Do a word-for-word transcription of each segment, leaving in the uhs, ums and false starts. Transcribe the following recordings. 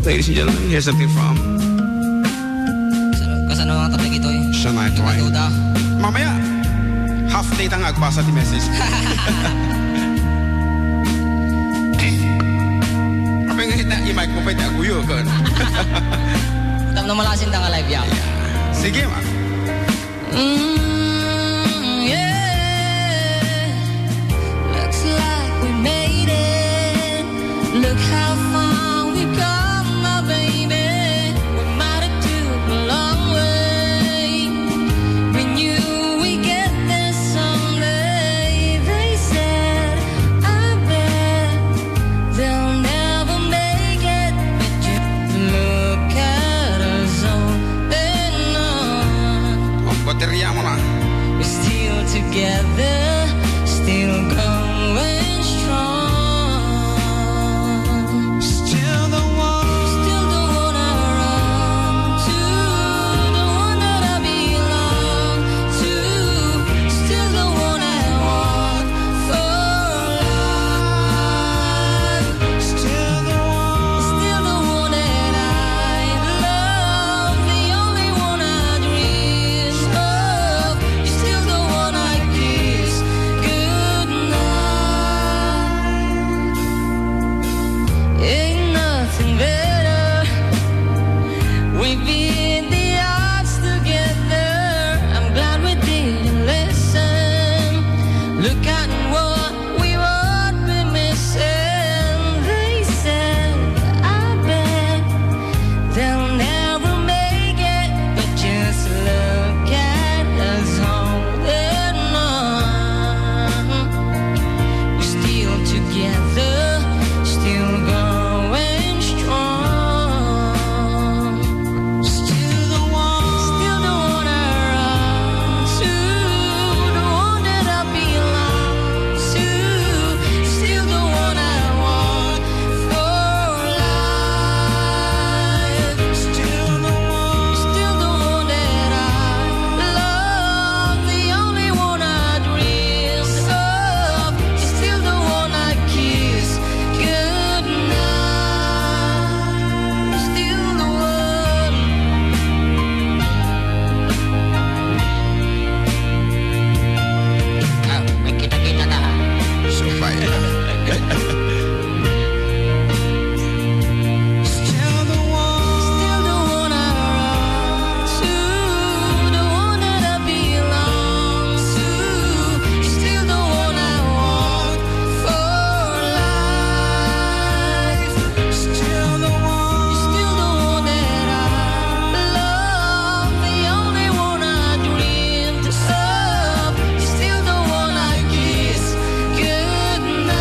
Ladies and gentlemen, here's something from Kasano, kasano nga tabi kitoy? Shania Twain. Nagduda. Mamaya, half day ta nga agbasa ti message. Apay nga ita, i-mic mo pay ti aguyo, kan? Tapno malasin ta nga live, ya. Sige, ma. Mm, yeah. Looks like we made it. Look how far we've come, my baby. We might have took a long way. We knew we'd get there someday. They said, I bet they'll never make it, but just look at us holding on. Ang baterya mo na. We're still together, still going strong. Still the one. Still the one I run to, the one that I belong to. Still the one I want for life. Still the one. Still the one that I love, the only one I dream of. Still the one I kiss goodnight. Ain't nothing better. We've been the odds together. I'm glad we didn't listen. Look at what we would be missing. They said, I bet they'll never make it, but just look at us holding on. We're still together, still going strong. Still the one. Still the one I run to, the one that I belong to. Still the one I want for life. Still the one. Still the one that I love, the only one I dream of. Still the one I kiss goodnight. Still the one. Ah, may kita-kita na. Supaya. Still the one. Still the one I run to, the one that I belong to. Still the one I want for life. Still the one. Still the one that I love, the only one I dreamed of. Still the one I kiss goodnight.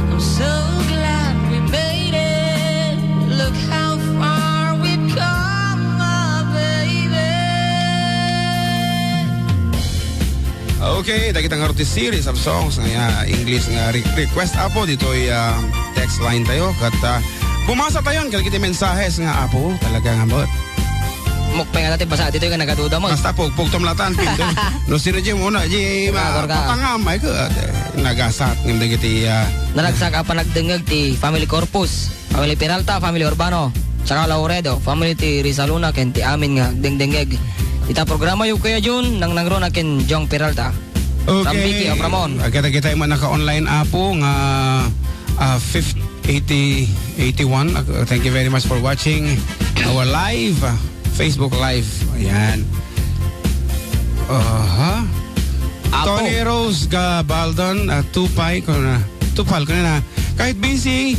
I'm so glad we made it. Look how far we've come, my baby. Okay, dagita nga ti series of songs nga English nga re-, request, Apo, ditoy, ah, text line tayo. Ket, ah, bumasa tayo kadagiti mensahes nga, Apo, talaga nga met. Mukpay nga dati, basa ditoy nga nagaduda mo. Basta pugpugtom latan, pindo. No, sino di muna, di ma-, Nagkakor ka. Patangam, ay ko, ah, nagasat ngem dagiti, ah, Naragsak a panagdengngeg ti Family Corpus. Family Peralta, Family Urbano, saka Lauredo, family ti Rizaluna ken ti amin nga agdengdengngeg ita programa yo, Kuya Jun, nangnangruna ken Jong Peralta. From Okay. Vicky of Ramon. Agkita-kita man naka-online, Apo, nga, ah, fifth, eighty, eighty-one. Ah, thank you very much for watching our live, ah, Facebook Live. Ayan. Aha. Apo. Tony Rose Gabaldon, ah, Tupay, kuna, Tupal, kuna na. Kahit busy,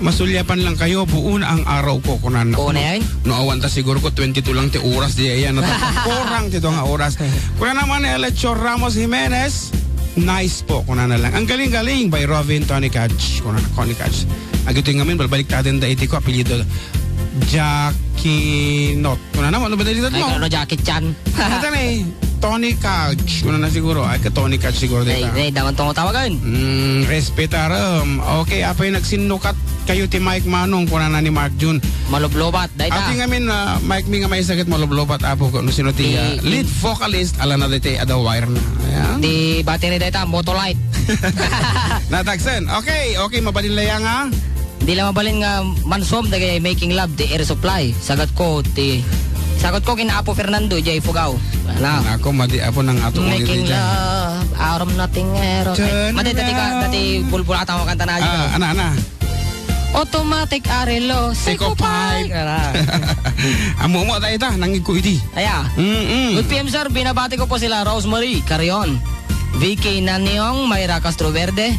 masulyapan lang kayo, buo na ang araw ko, kunan. Oo na yan. No, awan ta siguro ko twenty-two lang ti oras di ayan. Kurang ti nga oras. Kuna naman ni Alechor Ramos Jimenez, nice po, kuna na lang. Ang galing-galing by Robin Tony Catch, kuna na, Tony Catch. Agito yung ngamin, balbalik tatin da iti ko, apelyido Jackie Not. Kuna na mo, ano ba dali mo? Ay, ano, Jackie Chan? Ano tan eh? Tony Couch. Kuna na siguro. Ay, ka Tony Couch siguro Ay, dita. Ay, daman tong tawagan. Mm, respetarum. Okay, apay nagsinukat kayo ti Mike Manong, kuna na ni Mark Jun. Malublobat, dayta. Ati ngamin, ah, Mike mi nga may sakit malublobat, Apo, kung sino ti, Di, ah, lead vocalist, ala na dayta, ada wire na. Ayan. Di battery dayta, Motolite. Natagsen. Okay, okay, mabalin la ya nga. Di la mabalin nga mansuam dagiti making love ti Air Supply. Sagatko ti, sagatko ken Apo Fernando, jay Ifugao. Ala. Nako, madi Apo nang ato Making love, out of nothing, eh, ro-, ay, madi, dati ka, dati bulbulata mo kanta na, ah, ano, ano? Automatic arelo, Seco Seco Pipe. Pipe. Ala. Amo mo, tayo ta, nangig ko iti. Aya. Mm-mm. Good P M, sir. Binabati ko po sila Rosemary Carrion, Vicky Naniong, Myra Castroverde,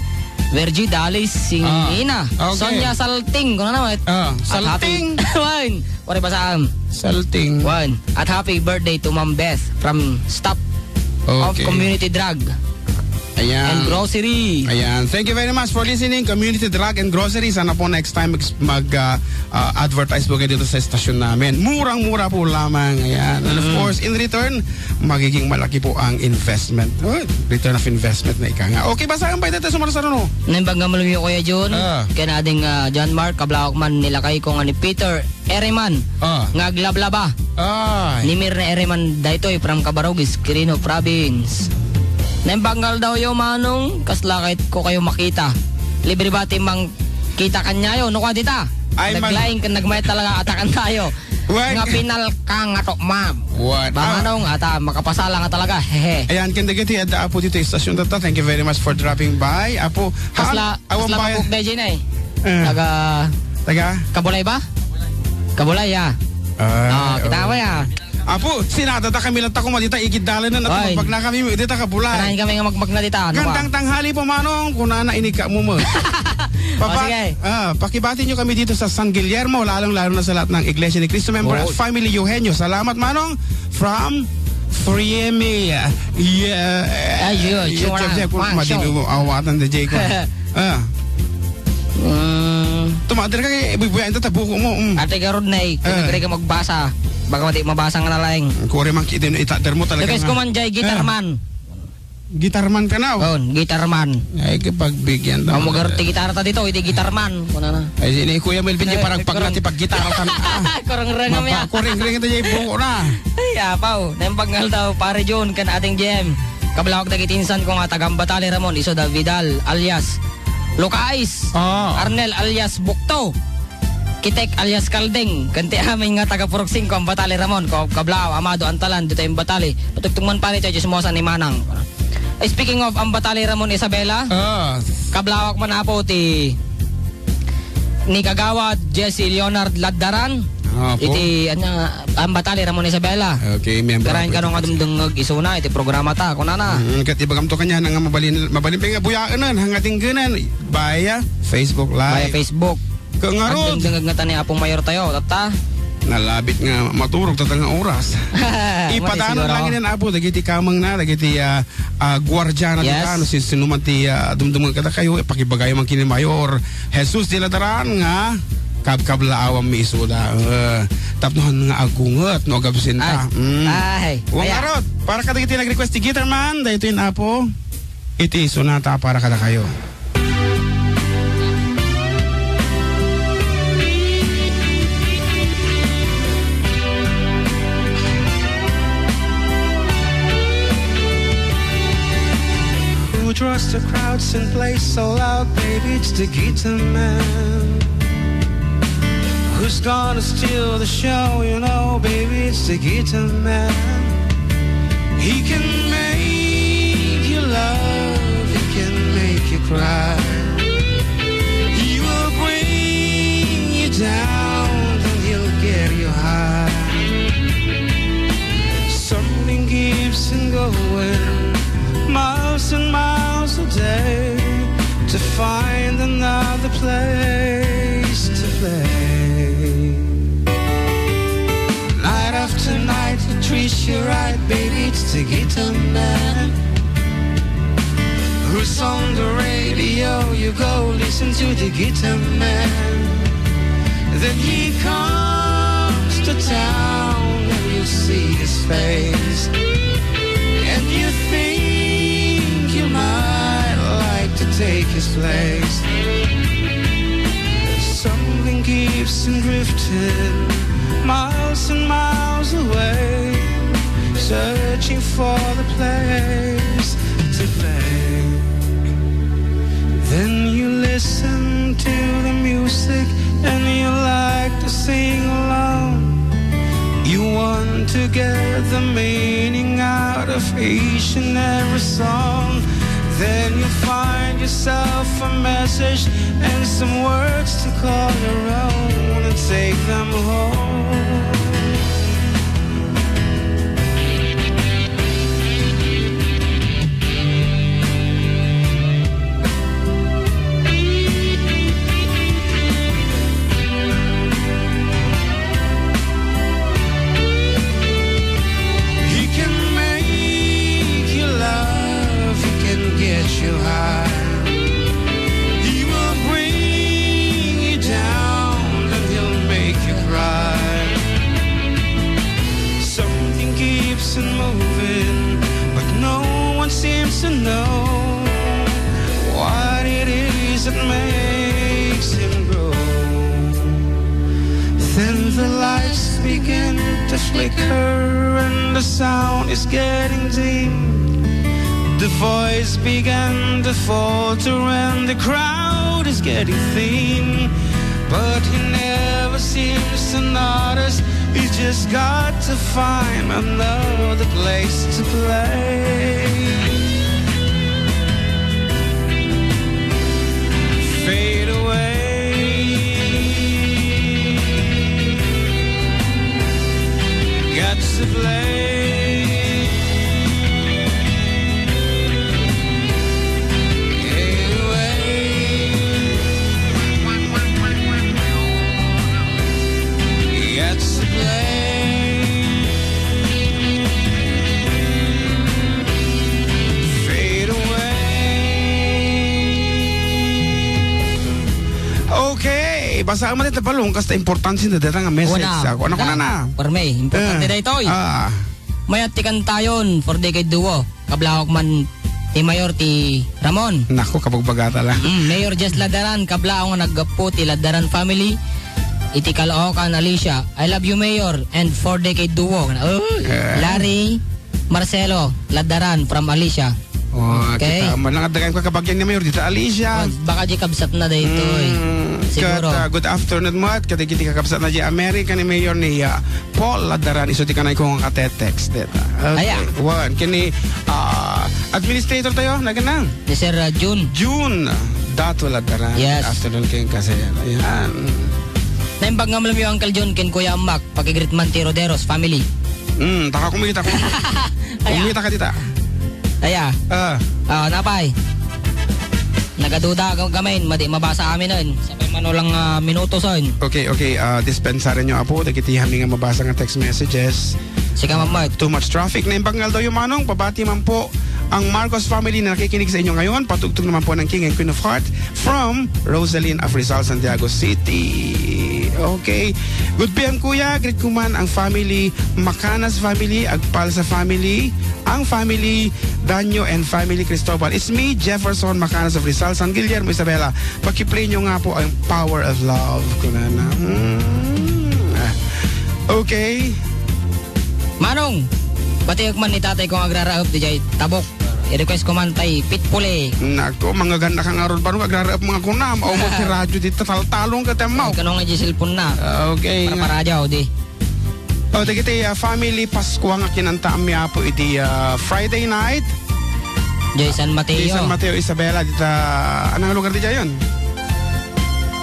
Virgie Dalis Singina, ah, okay. Sonia Salting, kung ano, eh. Ah, at happy Salting. Wine. Pare, basaan. Salting. One. At happy birthday to Ma'am Beth from staff of Okay. Community Drug Ayan. and Grocery. Ayan. Thank you very much for listening, Community Drug and Grocery. Sana po next time mag, mag, ah, ah, advertise po kayo dito sa estasyon namin. Murang-mura po lamang. Ayan. And of Mm. course, in return, magiging malaki po ang investment. Oh, return of investment na ika nga. Okay, basaan pa ito, sumarsaruno? Naimbag nga malumiyo, Kuya Jun. Ah. Kaya na ding, ah, John Mark, kablawak man, nilakay ko nga ni Peter Ereman Ah. nga aglablaba. Ay. Ni Mirna Ereman daytoy from Cabarogis, Quirino Province. Naimbag nga aldawyo, Manong, kasla kay ko kayo makita. Libre ba ti mangkita kanyayo? No, kwa dita? Ay, mag- Naglaing ken nagmayat talaga atakan tayo. Wag. Nga pinalka nga to, ma'am. What? Ba, Ah. Manong, ata makapasala nga talaga. Hehe. Ayan, ken dagiti adda Apo dito, istasyon tatta. Thank you very much for dropping by. Apo, Kasla, Awan kasla bayad. Mabuk dayjay na eh. Eh. Taga Taga? Kabulay ba? Kabulay, ya. Ah, Ah, kita okay. mo, ya. Apo, sinadada kami lang ta kung madita igid dalan na Ay. Magmagna kami, dita Kabulay. Kanain kami nga magmagna dita. Ano ba? Gandang tanghali po, Manong, kung nana inika mo mo. Papa-, Oh, sige. ah, pakibati nyo kami dito sa San Guillermo, lalong-lalo na sa lahat ng Iglesia ni Cristo member at Oh. family Eugenio. Salamat, Manong, from Friemi. Yeah. Ay, yun, Yun, sure. Jeff, Jeff, Wang madi Show. mo awatan na, Jay, ko. Ah. Mm. Tumater ka kay bubuyain ta buko mo. Mm. Ate Garod na eh, Ah. Kaya ka magbasa. Baka mati mabasa nga na lang. Kuri man kita, itater mo talaga Lukas nga. Ko man jay guitar Ah. man. Guitar man ka na, oh. Oh, guitar man. Ay, kapagbigyan ta Oh, man. Magarot ti gitara ta dito, hindi guitar man. Kuna na. Ay, sini Kuya Melvin, di Eh, parang eh, pag kurang nati pag gitara tan-, ah. Kurang rengam Maba-, ya. Kuring-ring ito, jay buko na. Ay, apaw. Naimbag nga aldaw, Pare Jun, ken Ating J M. Kablawak dagiti insan ko nga taga Ambatali Ramon, isu da Vidal alias Lukais, Ah. Arnel alias Bukto, Kitek alias Kaldeng, ken ti amin nga taga Purok singko, Ambatali Ramon, ko-, kablaaw, Amado Antalan, ditoy Ambatali. Patugtog man pare, ti chismosa ni Manang. Eh, speaking of Ambatali Ramon Isabela, Ah. kablawak man, Apo, ti ni Kagawad Jesse Leonard Laddaran. Ah, po. Iti, anya, Ambatali Ramon Isabela. Okay, member Karayan of kano nga Executive. Dumdungag isuna iti programa ta, kunana. Mm, ket ibagam to kanya nga mabalin, mabalin pa nga buyakenan, hangatinggenan, via Facebook Live. Via Facebook. Kung ngarud. At dumdungag nga tani Apong Mayor tayo, tatta. Nalabit nga maturog tatta nga oras. Ipadanon Mali siguro. Lang inin, Apo, dagiti kameng na, dagiti, ah, ah, guardiana Yes. dita, no, sin-, sino man ti, ah, dumdumeng kadakayo, ipakibagayo man ken ni Mayor Jesus de la Daran nga kabkablaawam mi isuda. Eh, tapno han nga agunget no agabsenta. Ay. Mm. Ay. Wen ngarud, para kadagiti nag-request ti guitar man, daytoy, Apo. Iti sonata para kadakayo. Who draws the crowds and plays so loud, baby, it's the guitar man. Who's gonna steal the show, you know, baby, it's the guitar man. He can make you love, he can make you cry. He will bring you down, then he'll get you high. Something keeps him going miles and miles a day to find another place to play. Night after night, he treats you right, baby, it's the guitar man. Who's on the radio, you go listen to the guitar man. Then he comes to town and you see his face. And you think you might like to take his place. Something keeps him drifting miles and miles away, searching for the place to play. Listen to the music and you like to sing along. You want to get the meaning out of each and every song. Then you find yourself a message and some words to call your own and take them home. He can make you laugh, he can get you high. He will bring you down, then he'll make you cry. Something keeps on moving, but no one seems to know what it is that makes him grow. Then the lights begin to flicker and the sound is getting dim. The voice began to falter and the crowd is getting thin. But he never seems to notice. He's just got to find another place to play. Fade away. Got to play. Fade away. Got to play. Fade away. Okay, basaen man ita, Palong, kas ta importante na dayta nga message. Una, ako, anak ko na na. Permi, importante Eh, daytoy. Ah. Mayat ti kantayon for Decade Duo. Kablaok man ti Mayor ti Ramon. Nako, kabagbagata lang. Mm, Mayor Jess Ladaran, kablaok nga naggapu ti Ladaran family. Iti Caloocan, Alicia. I love you, Mayor, and for Decade Duo. Uy, Eh. Larry, Marcelo, Ladaran from Alicia. Oh, Okay. kita man lang at dagayam kakabagian ni Mayor dita, Alicia. Oh, baka di kabsat na daytoy. Mm, Siguro. kat, ah, good afternoon mo at kadagiti kakabsat na di America ni Mayor ni, ah, Paul Ladaran, isu ti kanay ko nga kate-text dita. Okay. Aya. One, kini, ah, administrator tayo, naganang? Ni Sir, ah, June. June Dato Ladaran. Yes. Afternoon kayong kasi. Ayan. Naimbag nga malam yung Uncle June, ken Kuya Mac. Pakigreet man ti Roderos family. Hmm, taka kumita ko. Aya. Kumita ka dita. Aya. Ah. Ah, napay. Nagaduda ka gamin, madi mabasa amin nun. Sapay man ulang, ah, minuto son. Okay, okay. Ah, dispensaren nyo, apo. Dagiti hami nga mabasa nga text messages. Sika, Ma'am Mark. Too much traffic. Naimbag nga aldaw yung manong. Pabati man po ang Marcos family na nakikinig sa inyo ngayon. Patugtog naman po ng King and Queen of Heart. From Rosaline of Rizal, Santiago City. Okay. Good P M, Kuya. Greet ko man ang family Macanas family, Agpalsa family, ang family Danyo and family Cristobal. It's me, Jefferson Macanas of Rizal, San Guillermo, Isabela. Pakiplay nyo nga po ang Power of Love. Kunana. Hmm. Okay. Manong, batiek man ni tatay ko nga agraraep di jay tabok. I-request ko man tay Pitpuli. Nako, mangaganda ka ngarud, baro agraraep mga kunam. Aw mo ti radyo dito, taltalong ka, temaw. Ay, kano nga di cellphone na? Okay. Para nga. Para radyo, di. O, dagiti, ah, family Pascua nga kinantaam mi, apo, iti, ah, Friday night. Jay San Mateo. Jay San Mateo, Isabela, dita, anong lugar di jayon?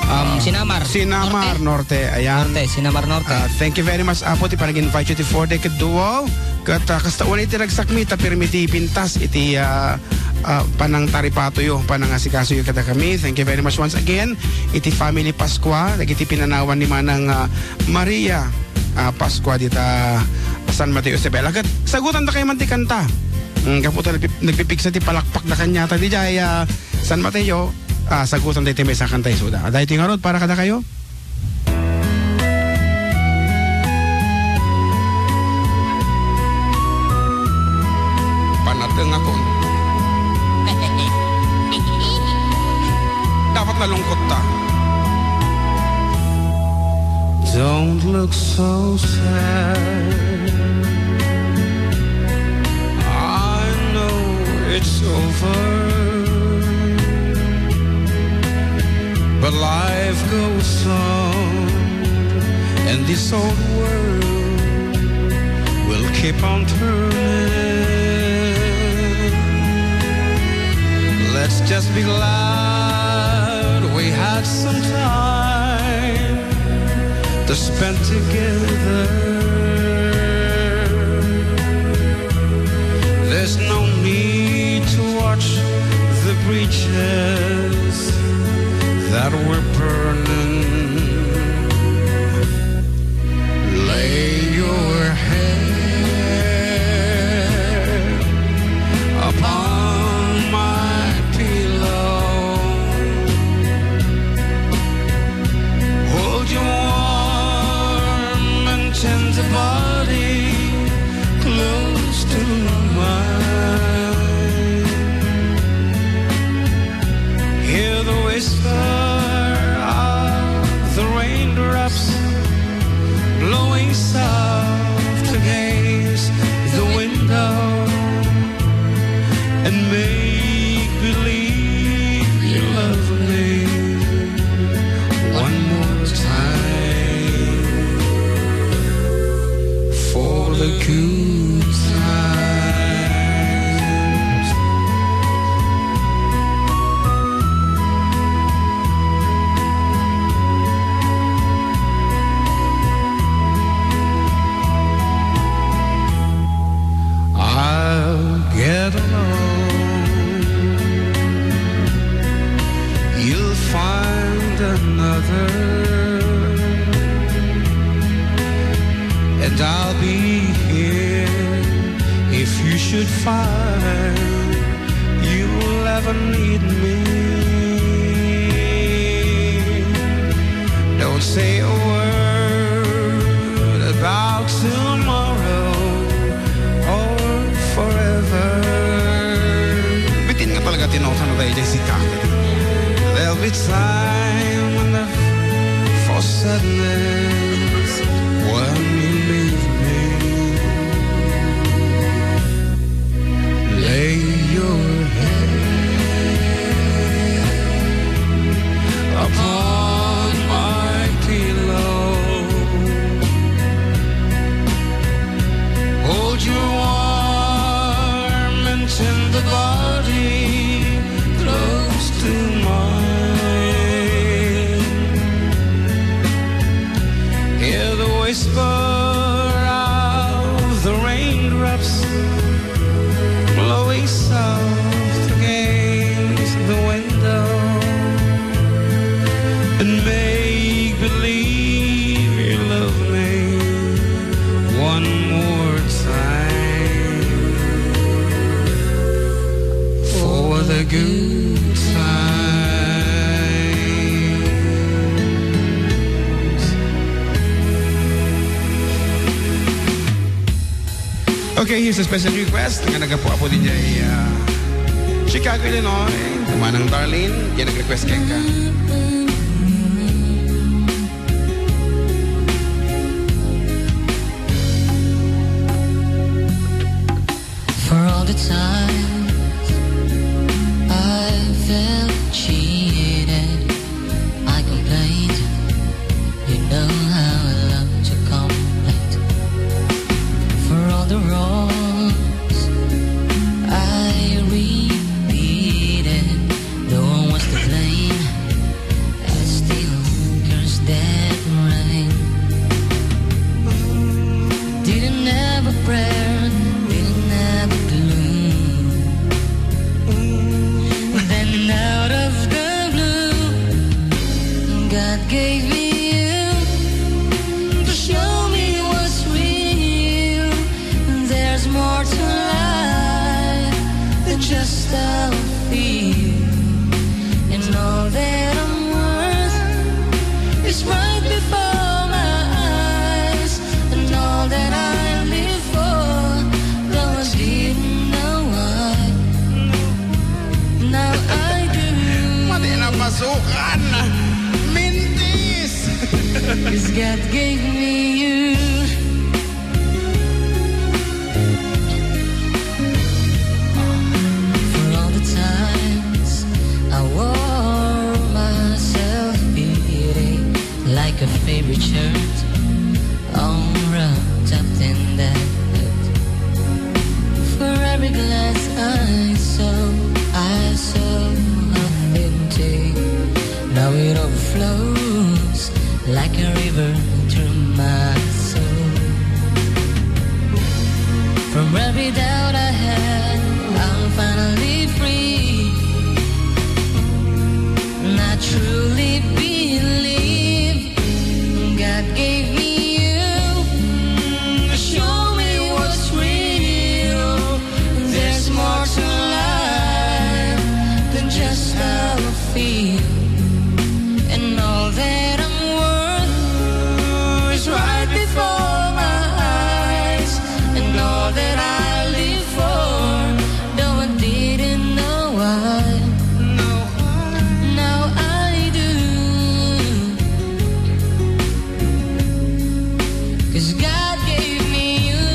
Um, Sinamar. Sinamar Norte. Norte, ayan. Norte, Sinamar Norte. Ah, thank you very much, Apo, ti panag-invite yu ti For the Kid Duo. Kat, ah, kasta unay ti ragsakmi, ta pirmi ti pintas iti, ah, ah, panangtaripatoyo, panangasikasoyo kadakami. Thank you very much once again. Iti family Pascua, dagiti pinanawan ni Manang, ah, Maria, ah, Pascua dita San Mateo Isabela. Kat, sagutan da kayo man ti kanta. Mm, kaputa, nagpi-, nagpipiksa ti palakpak da kanyata. Di jay, ah, San Mateo, ah, sagutan daytoy maysa a kanta isuda. Daytoy ngarud para kadakayo. Panateng akon. Dapat nalungkot ta. Don't look so sad. I know it's over. Life goes on, and this old world will keep on turning. Let's just be glad we had some time to spend together. There's no need to watch the bridges that were burning. Lay your head upon my pillow. Hold your warm and tender body close to mine. Hear the whisper of the raindrops blowing soft against the window, and make believe you love me one more time for the good times. I'll get along. You'll find another, and I'll be here if you should find you'll ever need me. Don't say a word about tomorrow or forever. Bitin nga talaga ti nota na daydiay sika. There'll be time enough for sadness when you leave me. Lay your head upon my pillow. Hold your warm and tender body close to mine. Hear the whisper of the raindrops blowing soft against the window, and make believe you love me one more time for the good times. Okay, here's a special request nga nagapu-apo diay, ah, Chicago, Illinois. Manang Darlene, diay nag-request kenka. For all the times I felt cheated, I complained. You know how I love to complain. For all the wrongs I repeated, no one was to blame. I still curse that rain. Didn't have a prayer, didn't have a clue. Then out of the blue, God gave me you to show me what's real. There's more to life than just a feel. And all that I'm worth is right before my eyes. And all that I live for, though I was given no one, now I do. Pati na pasukan. Mintis. 'Cause God gave me you. For all the times I wore myself Your favorite shirt on the top ten that. For every glass I saw, I saw nothing to. Now it overflows like a river through my soul. From every doubt I had, I'm finally free. And I truly believe God gave me you to show me what's real. There's more to life than just how I feel. And all that I'm worth is right before my eyes. And all that I live for, though I didn't know why, now I do. 'Cause God gave me you.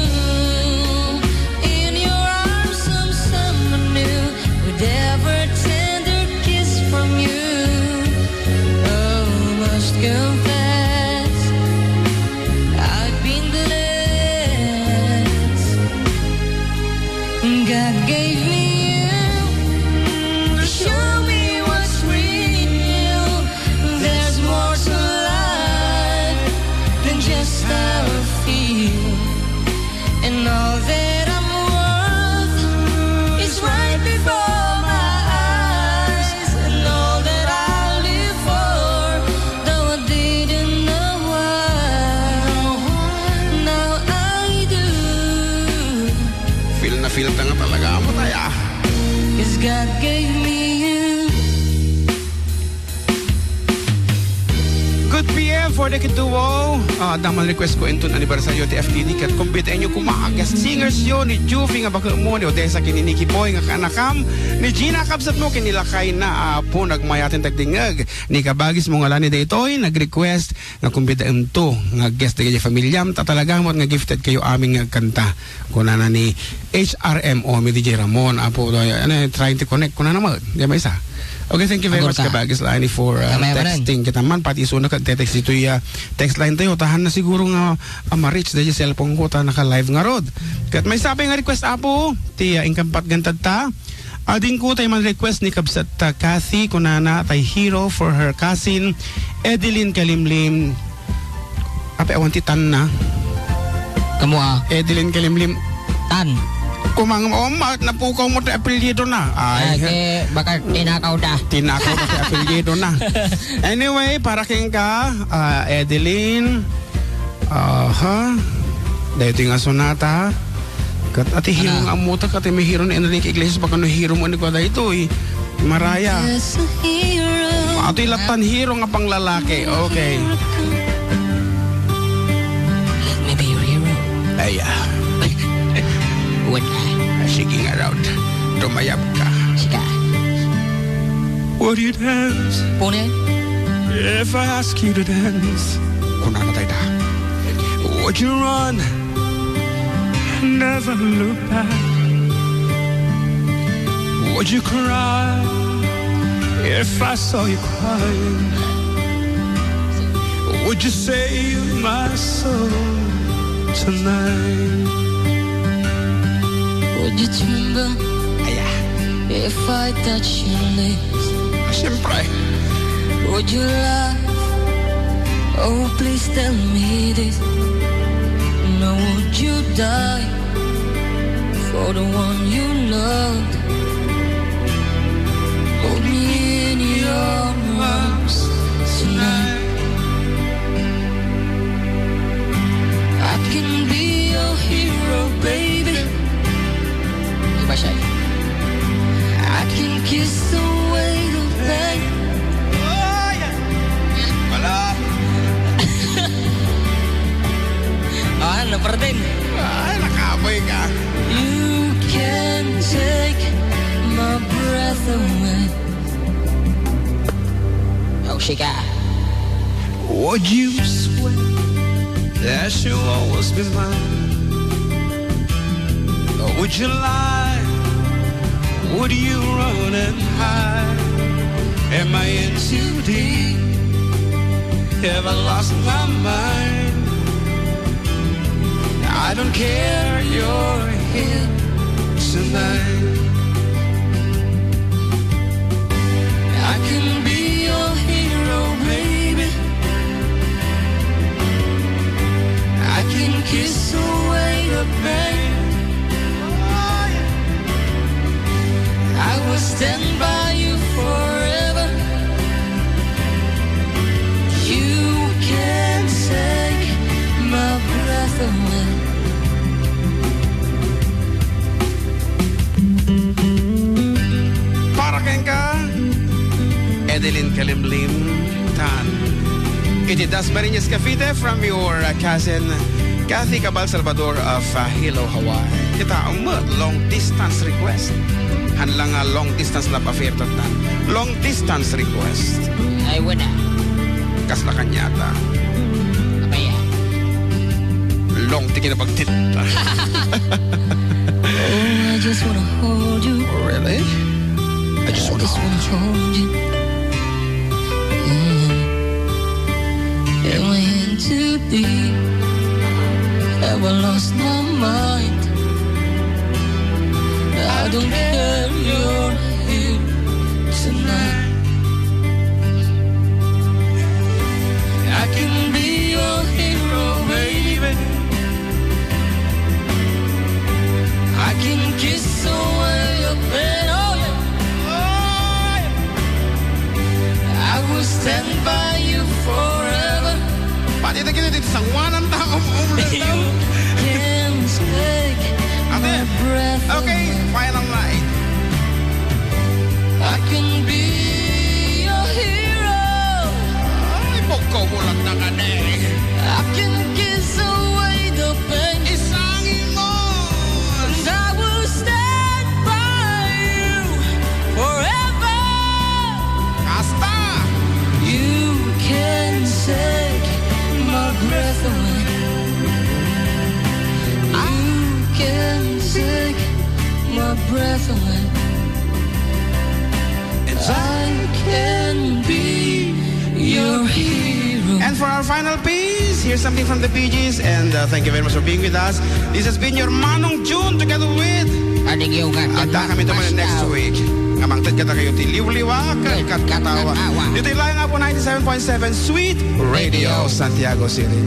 In your arms, I'm someone new. With every tender kiss from you, I must confess, I've been blessed. God gave me you to show me what's real. There's more to life than just how I feel. And all that I'm worth is right before my eyes. And all that I live for, though I didn't know why, now I do. Feel na feel ta nga talaga, amat aya. 'Cause God gave me you. Good P M for the Kid Duo. Ah, adda man request ko inton anibersaryo ti F T D ket kumbitaenyo koma a guest singers yo ni Juvie nga baketmo, ni Odessa ken ni Nicky Boy nga kaanakam, ni Gina kabsatmo ken ni lakayna a apo. Nagmayaten ti agdingngeg. Ni kabagismo nga Lani daytoy nag-request nga kumbidaemto nga guest dagiti familiam, ta talaga met nga gifted kayo amin nga agkanta. Kunana ni H R M O, mi D J Ramon, apo, ano, trying to connect, kunana mo, di ba isa? Okay, thank you very much, kabagis Lani, for, uh, texting kita man, pati isuna ka text ditoy, uh, text line tayo, tahan na siguro nga, uh, ma-reach dahil sa cellphone ko, ta naka-live nga rod. Ket maysa pay nga request, apo, ti, uh, inkampat gantad ta, adingko tay man request ni kabsat ta Kathy, kunana, tay hero for her cousin, Edeline Kalimlim, Ape, awan ti tan na. Kamo, ah. Edeline Kalimlim. Tan. Kumang, oh, ma-, napukaw mo ti apelyido na. Ay, ah, ke, baka tinakaw da. Tinakaw mo ti apelyido na. Anyway, para kenka, ah, Edeline. Aha. Daytoy nga sonata. Ket ati hero nga ammo ta, ket may hero ni Enrique Iglesias, baka no hero mo ni kwa daytoy. Mariah. Atoy lattan hero nga panglalaki. Okay. Let me be your hero. Ay, ah. What? Ah, sige nga, Rod. Tumayab ka. Sige. Would you dance? Pone? If I ask you to dance. Kunana tayo da. Would you run? Never look back. Would you cry if I saw you crying? Would you save my soul tonight? Would you tremble if I touch your lips? Siyempre. Would you laugh? Oh, please tell me this. Now would you die for the one you loved? Hold me in your arms tonight. I can be your hero, baby. Iba siya eh. I can kiss away the pain. Oh, yeah. Wala. Ah, ano pa rin? Ay, nakapoy ka. You can take my breath away. Oh, shika. Would you swear that you'll always be mine? Or would you lie? Would you run and hide? Am I in too deep? Ever lost my mind? I don't care, you're here tonight. I can be your hero, baby. I can kiss away the pain. I will stand by you forever. You can take my breath away. Para kenka, Edeline Kalimlim Tan. Iti Dasmariñas, Cavite, from your, uh, cousin, Kathy Cabal Salvador of, uh, Hilo, Hawaii. Kita, um, long distance request. Han lang nga long distance love affair tattan. Long distance request. Ay, wala. Kasla kaniata. Abaya. Long ti kinapagtitta. Oh, I just wanna hold you. Really? I just wanna hold you. Mm. Am I in too deep? Have I lost my mind? I don't care, you're here tonight. I can be your hero, baby. I can kiss away your pain, oh yeah. Oh, yeah. I will stand by you forever. Pati ita kini, dito sa wanan ta, um, um, You can take Ate, my breath okay, away. Final line. I can be your hero. Ay, pagkabulat na ka na eh. I can kiss away the pain. Isangin mo. And I will stand by you forever. Kasta. You can take my breath away. You can take my breath away. I can be your hero. And for our final piece, here's something from the Bee Gees, and, uh, thank you very much for being with us. This has been your Manong June together with Adik Yogan. Adda kami naman next week. Nga mangted kadakayo ti liwliwa ken katkatawa. Katkatawa. Ditoy lang nga po ninety-seven point seven Sweet Radio Santiago City.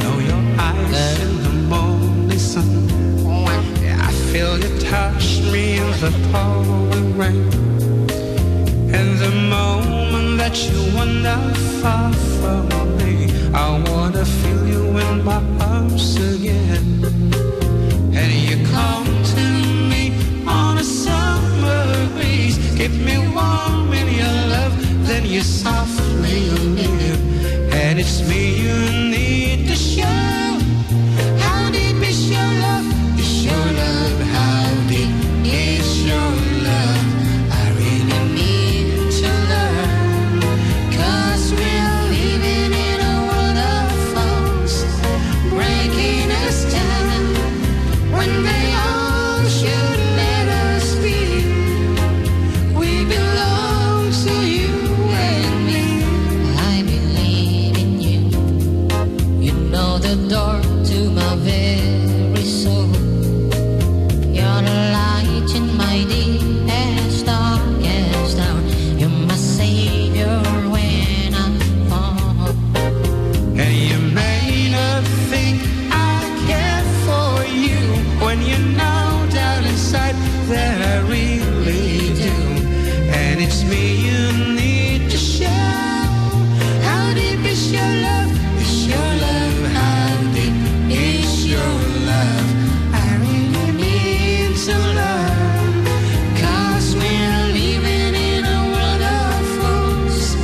Know your eyes in the morning sun. I feel you touch me in the pouring rain. And the moment that you wander far from me, I wanna feel you in my arms again. And you come to me on a summer breeze, keep me warm in your love, then you softly leave. And it's me you need to show. How deep is your love? Is your love, how deep is your love? I really need to learn, 'cause we're living in a world of fools, breaking us down when they all should let us be. We belong to you and me. I believe in you. You know the door to my very soul. You're the light in my deepest, darkest hour. You're my savior when I fall. And you may not think I care for you when you know down inside that I really do. And it's me you need to show. How deep is your love? Is your love, how deep is your love? I really need to learn, 'cause we're living in a world of fools,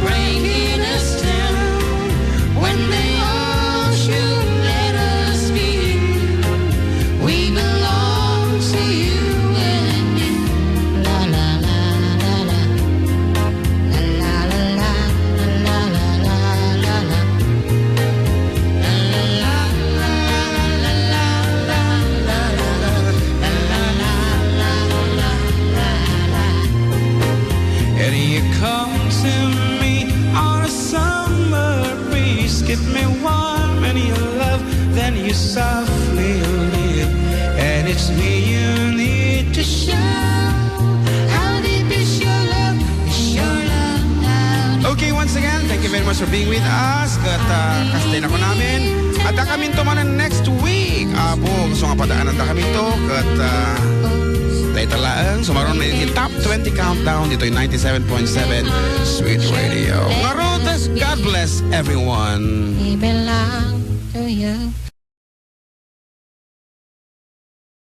breaking us down when they all should let us be. We belong to you and me. La, la, la, la, la. La, la, la, la, la. And you come to me Give me warm and your love, then you softly leave. And it's me you need to show. How deep is your love? Is your love now? Okay, once again, thank you very much for being with us. Ket, ah, kasta nako namin. Adda kaminto manen next week. Apo, gusto nga padaanan da kaminto. Ket, ah, dayta laeng, sumaron na yung top twenty countdown dito yung ninety-seven point seven Sweet Radio. Ngarud, God bless everyone. It belong to you.